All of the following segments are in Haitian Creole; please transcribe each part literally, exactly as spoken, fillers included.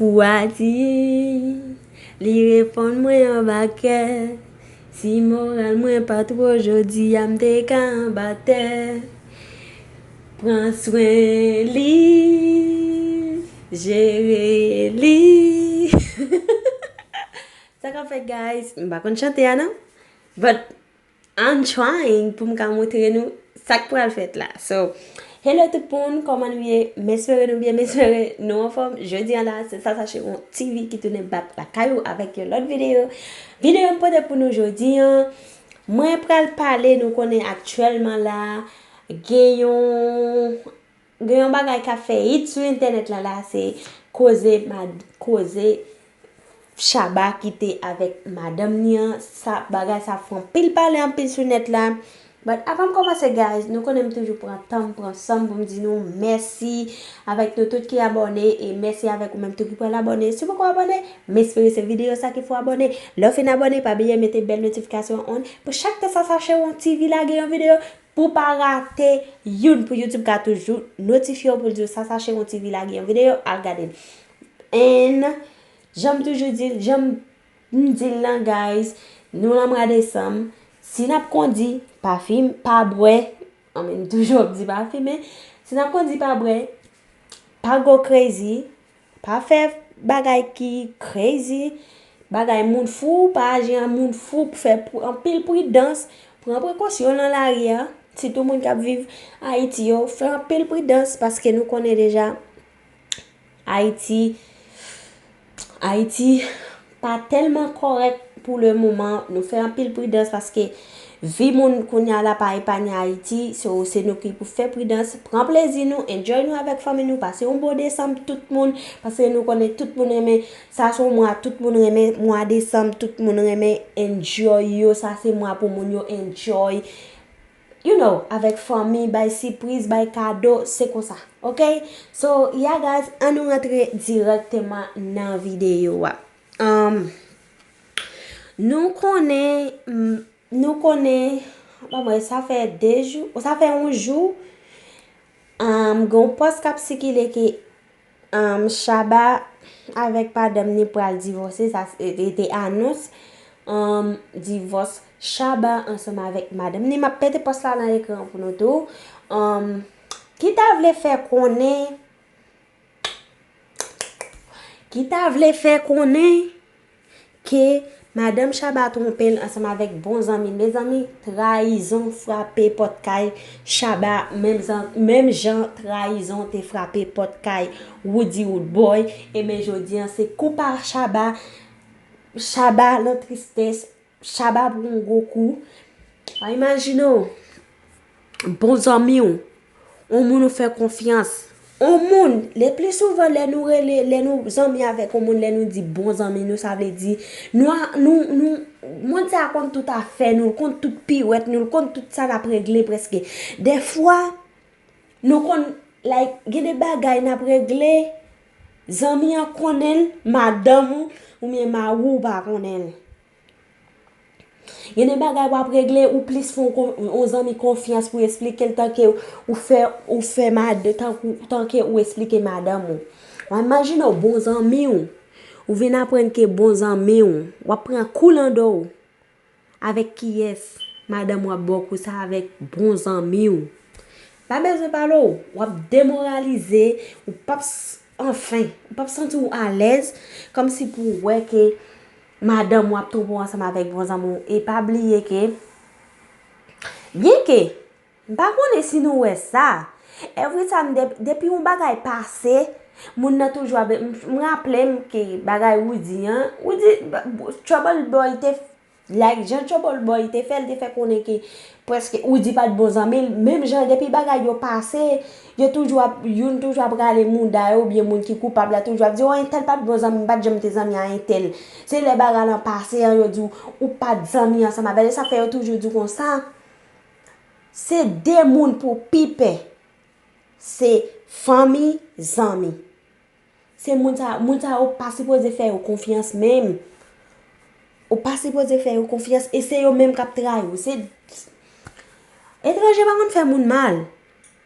Pou Adi, li reponn mwen anba kè. Si moral mwen pa two, jodi a m te ka anba tè. Pran swen li, jere li. Sa k ap fèt, guys? M pa konn chante a, non. But I'm trying pou m ka montre nou sa k pral fèt la. So, hello tout moun, kòman nou ye? M espere nou byen, m espere nou anfòm. Jodi a la, se Sasa Chewon T V ki tounen back lakay ou avèk yon lòt videyo. Videyo m pote pou nou jodi a, mwen pral pale, nou konnen aktyèlman la, gen yon Gen yon bagay k ap fè hit sou entènèt la, la, se koze mad-, koze Shabba ki te avèk madanm ni an. Sa, bagay sa fè anpil pale anpil sou nèt la. But avan m kòmanse, guys, nou konnen m toujou pran tan m, pran san m pou m di nou mèsi avèk nou tout ki abòne, e mèsi avèk ou menm tou ki pral abòne. Si w poko abòne, m espere se videyo sa ki fè w abòne. Lè w fin abòne, pa bliye mete bèl notifikasyon on pou chak tan Sasa Chewon T V lage yon videyo, pou w pa rate youn, pou YouTube ka toujou notifye w pou l di w Sasa Chewon T V lage yon videyo, al gade l. And, jan m toujou di l, jan m di l lan, guys, nou nan mwa desanm, si n ap kondi, pa fim-, pa bwè, I mean, m toujou ap di pa fimen, si n ap kondi, pa bwè, pa go crazy, pa fè bagay ki crazy, bagay moun fou, pa aji an moun fou, fè pr-, anpil pridans, pran prekosyon nan lari a, sitou moun k ap viv Ayiti yo, fè anpil pridans paske nou konnen deja Ayiti, Ayiti pa tèlman kòrèk pou le moman. Nou fè anpil pridans paske vi moun kounye a la pa epanye Ayiti. So, se nou ki pou fè pridans, pran plezi nou, enjoy nou avèk fanmi nou, pase yon bon desanm tout moun, paske nou konnen tout moun renmen, sa se yon mwa tout moun renmen, mwa desanm tout moun renmen enjoy yo, sa se mwa pou moun yo enjoy, you know, avèk fanmi, bay sipriz, bay kado, se konsa. Ok? So, yeah, guys, ann nou rantre dirèkteman nan videyo a. Um, nou konnen, m-, nou konnen, pa mwen, sa fè de jou, sa fè yon jou, um, gen yon pòs k ap sikile ke, um, Shabba avèk madanm ni pral divòse, sa se, te, te anons, um, divòs Shabba ansanm avèk madanm ni. M ap pete pòs la nan ekran pou nou tou. Um, ki ta vle fè konnen, ki ta vle fè konnen ke madanm Shabba twonpe l ansanm avèk bon zanmi l. Mezanmi, trayizon frape pòt kay Shabba, menm zan-, menm jan trayizon te frape pòt kay Roody Roodboy. Ebyen, jodi a, se kou pa Shabba, Shabba lan tristès, Shabba pran yon gwo kou. Pa imajine w, bon zanmi w, yon moun ou fè konfyans, yon moun, le pli souvan lè nou rele, lè nou zanmi avèk yon moun, lè nou di bon zanmi nou, sa vle di nou a, nou, nou, moun sa a konn tout afè nou, l konn tout piwèt nou, l konn tout sa n ap regle prèske. Dèfwa, nou konn, like, gen de bagay n ap regle, zanmi an konnen l, madanm ou, oubyen mari w pa konnen l. Gen de bagay w ap regle, ou plis fè yon kon-, yon zanmi konfyans pou eksplike l tanke ou fè, ou fè mad-, tank ou, tanke ou eksplike madanm ou. W a imajine w bon zanmi w, ou vin aprann ke bon zanmi w, w ap pran kou lan do w. Avèk kiyès madanm w ap ba w kou sa avèk bon zanmi w? Pa bezwen pale w, w ap demoralize, ou p ap s-, anfen, ou p ap santi w alèz, kòmsi pou w wè ke madanm w ap twonpe w ansanm avèk bon zanmi w. E pa bliye ke, byenke, m pa konnen si nou wè sa, every time, dep-, depi yon bagay pase, moun nan toujou ap, m, m raple m ke bagay Roody an, Roody, ba-, Trouble Boy te Like, jan Trouble Boy te fè, l te fè konnen ke prèske Roody pa t bon zanmi l. Menm jan, depi bagay yo pase, yo toujou ap, youn toujou ap rale mouda yo, oubyen moun ki koupab la toujou ap di, o, entèl pa t bon zanmi, m pa t janm te zanmi a entèl. Se lè bagay lan pase an, yo di w, ou pa t zanmi ansanm avè l. E sa fè yo toujou di w konsa, se de moun pou pi pè. Se fanmi, zanmi. Se moun sa, moun sa yo pa sipoze fè yo konfyans menm. Ou pa sipoze fè yo konfyans e se yo menm k ap trayi w. Se, etranje pa konn fè moun mal.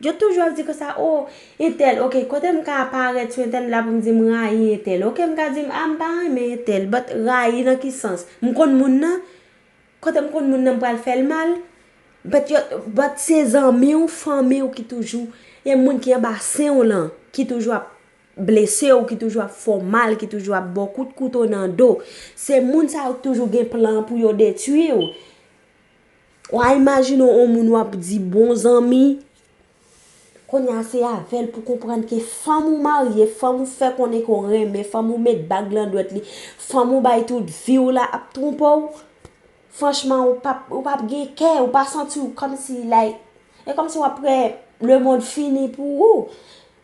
Yo toujou ap di konsa, o, entèl, ok, kote m ka parèt sou entènèt la pou m di m rayi entèl? Ok, m ka di m, a, m pa renmen entèl, but rayi nan ki sans? M konn moun nan? Kote m konn moun nan, m pral fè l mal? But, yo, but se zanmi w, fanmi w ki toujou, e moun ki anba sen w lan, ki toujou ap blese w, ki toujou ap fè w mal, ki toujou ap ba w kout kouto nan do. Se moun sa yo ki toujou gen plan pou yo detwi w. W a imajine w, yon moun w ap di bon zanmi, kounye a se avè l pou konprann ke fanm ou marye, fanm ou fè konnen ke w renmen, fanm ou met bag lan dwèt li, fanm ou bay tout vi w la ap twonpe w. Franchman, ou p ap, ou p ap gen kè, ou pa santi w kòmsi, like, e kòmsi w ap wè lemonn fini pou ou.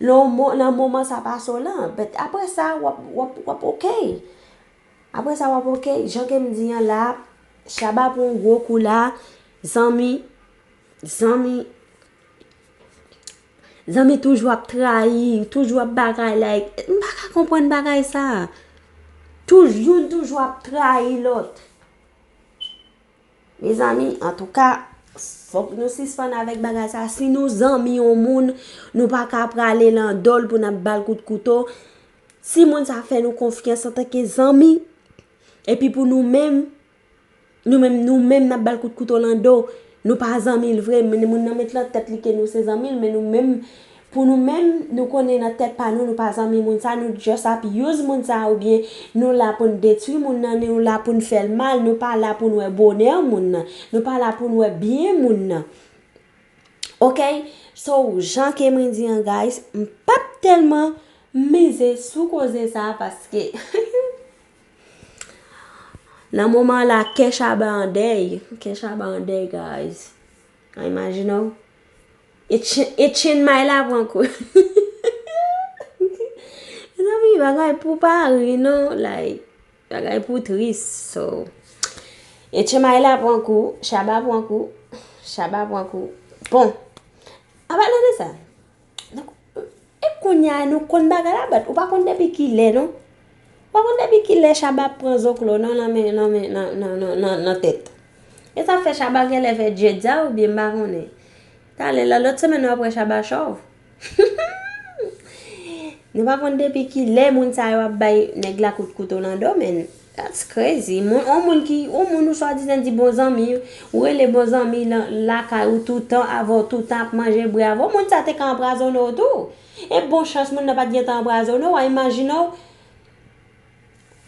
Nan mo-, nan moman sa pase w lan. But apre sa, w ap, w ap, w ap ok. Apre sa, w ap ok. Jan ke m di an la, Shabba pran yon gwo kou la. Zanmi, zanmi, zanmi toujou ap trayi, toujou ap bagay, like, m pa ka konprann bagay sa. Toujou, youn toujou ap trayi lòt. Mezanmi, antouka, fòk nou sispann avèk bagay sa. Si nou zanmi yon moun, nou pa ka prale lan do l pou n ap ba l kout kouto. Si moun sa fè nou konfyans antanke zanmi, epi pou nou menm, nou menm, nou menm n ap ba l kout kouto lan do, nou pa zanmi l vre, men moun nan met lan tèt li ke nou se zanmi l, men nou menm, pou nou menm, nou konnen nan tèt pa nou, nou pa zanmi moun sa, nou just ap use moun sa, oubyen nou la pou n detwi moun nan, nou la pou n fè l mal, nou pa la pou n wè bonè moun nan, nou pa la pou n wè byen moun nan. Ok? So, jan ke mwen di an, guys, m p ap tèlman mize sou koze sa, paske nan moman la, kè Shabba an dèy, kè Shabba an dèy, guys. An imajine w. E Chen, e Chen May la pran kou. Mezanmi, bagay pou pa ri, non, like, bagay pou tris, so. E Chen May la pran kou, Shabba pran kou, Shabba pran kou. Bon, an palan de sa, e kounye a nou konn bagay la, but ou pa konn depi kilè, non. Ou pa konn depi kilè Shabba ap pran zoklo, non, nan men, nan men, nan, nan, nan, nan, nan tèt. E sa fè Shabba genlè fè djèdja oubyen m pa konnen. Talè la, lòt semèn nou ap wè Shabba chòv. Nou pa konn depi kilè moun sa yo ap bay nèg la kout kouto nan do, men that's crazy. Moun, on moun ki, on moun ou swadizan di bon zanmi, ou rele bon zanmi nan lakay ou toutan avè w, toutan ap manje bwè avè w, moun sa te ka anprazone w tou. E bon chans moun nan pa t gentan anprazone w, a imajine w.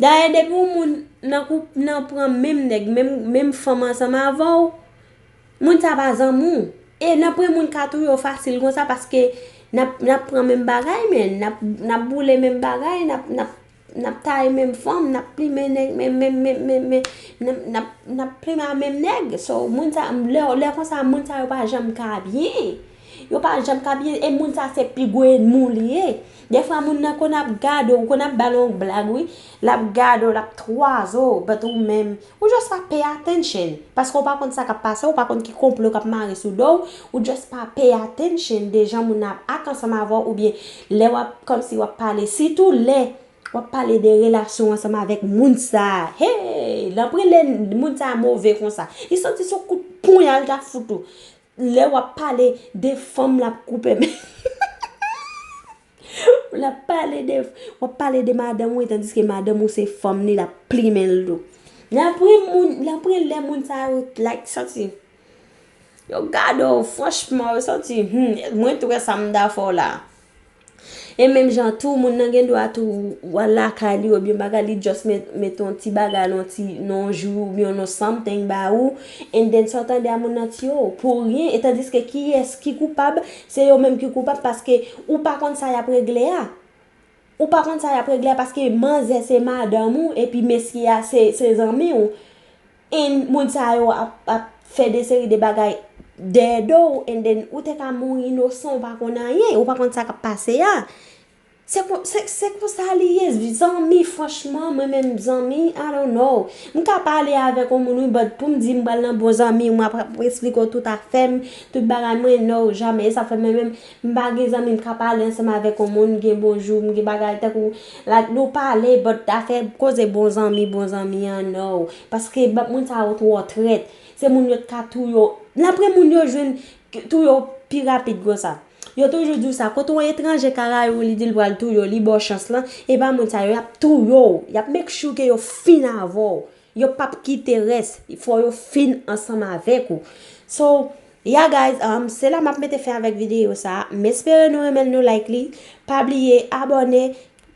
Dayè, depi yon moun nan koup, nan pran menm nèg, menm, menm fanm ansanm avè w, moun sa pa zanmi w. E nan pran moun ka touye w fasil konsa, paske n ap, n ap pran menm bagay, men n ap, n ap boule menm bagay, n ap, n ap, n ap taye menm fanm, n ap plimen nèg, men, men, men, men, men, n ap, n ap, n ap plimen a menm nèg. So, moun sa, lè, lè konsa, moun sa yo pa janm ka byen. Yo pa janm ka byen, e moun sa se pi gwo ènmi w li ye. Defwa moun nan konn ap gade w, konn ap ba l yon blag, wi. L ap gade w, l ap twaze w, but ou menm, ou just pa pay attention. Paske w pa konn sa k ap pase, ou pa konn ki konplo k ap mare sou do w, ou just pa pay attention de jan moun nan ap ak ansanm avè w, oubyen lè w ap, kòmsi w ap pale, sitou lè w ap pale de relasyon ansanm avèk moun sa a. Hey! Nan pwen lè moun sa a move konsa, li santi se yon kout ponya l ta fout ou. Lè w ap pale de fanm, l ap koupe men. L ap pale de, w ap pale de madanm ou, tandiske madanm ou se fanm li, l ap plimen l tou. L ap pran moun, l ap pran lè moun sa yo, like, santi. Yo gade w, franchman, yo santi, hmm, mwen tou wè sa m ta fè w la. E menm jan tou, moun nan gen dwa tou, w al lakay li, oubyen bagay, li just met, met yon ti bagay, yon ti, yon jou, oubyen yon something ba ou, and then sa w tande a moun nan tiye w, pou ryen, e tandiske kiyès ki koupab, se yo menm ki koupab, paske ou pa konn sa y ap regle a. Ou pa konn sa y ap regle a, paske manzè se madanm ou, epi mesye a se, se zanmi w. And moun sa yo ap, ap fè de seri de bagay dèyè do w, and then ou te ka mouri inosan, ou pa konn anyen, ou pa konn sa k ap pase a. Se kon, se, se konsa li ye, zanmi, franchman, mwen menm zanmi, I don't know. M ka pale avèk yon moun, wi, but pou m di m pral nan bon zanmi, m ap, ap esplike w tout afè m, tout bagay mwen, no, jamè. E sa fè mwen menm, m pa gen zanmi m ka pale ansanm avèk yon moun, m gen bonjou, m gen bagay, tankou, like, nou pale, but afè koze bon zanmi, bon zanmi an, no. Paske, but moun sa yo twò trèt. Se moun yo t ka touye w. L ap pran moun yo jwenn touye w pi rapid konsa. Yo toujou di w sa, kote yon etranje ka rayi w, li di l pral touye w, li ba w chans lan, e pa moun sa yo, y ap touye w, y ap make sure ke yo fin avè w. Yo p ap kite rès, fò yo fin ansanm avèk ou. So, yeah guys, um, se la m ap mete fen avèk videyo sa. M espere nou renmen l, nou like li. Pa bliye abòne,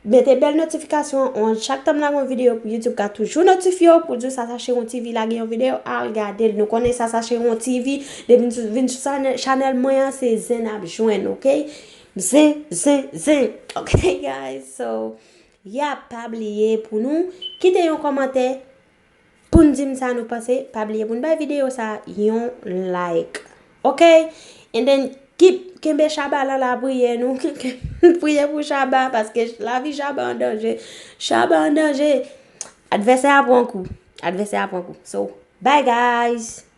mete bèl notifikasyon an. Chak tan m lage yon videyo, YouTube ka toujou notifye w pou di w Sasa Cheiron T V lage yon videyo, al gade l. Nou konnen Sasa Cheiron T V, depi n sou- vin sou chanèl, chanèl mwen an, se zen n ap jwenn, ok? Zen, zen, zen. Ok, guys, so, yeah, pa bliye pou nou kite yon kòmantè pou n di m sa nou panse. Pa bliye pou n bay videyo sa yon like. Ok? And then, keep, kenbe Shabba lan lapriyè nou. Priye pou Shabba, paske lavi Shabba an danje. Shabba an danje. Advèsè a pran kou. Advèsè a pran kou. So, bye guys!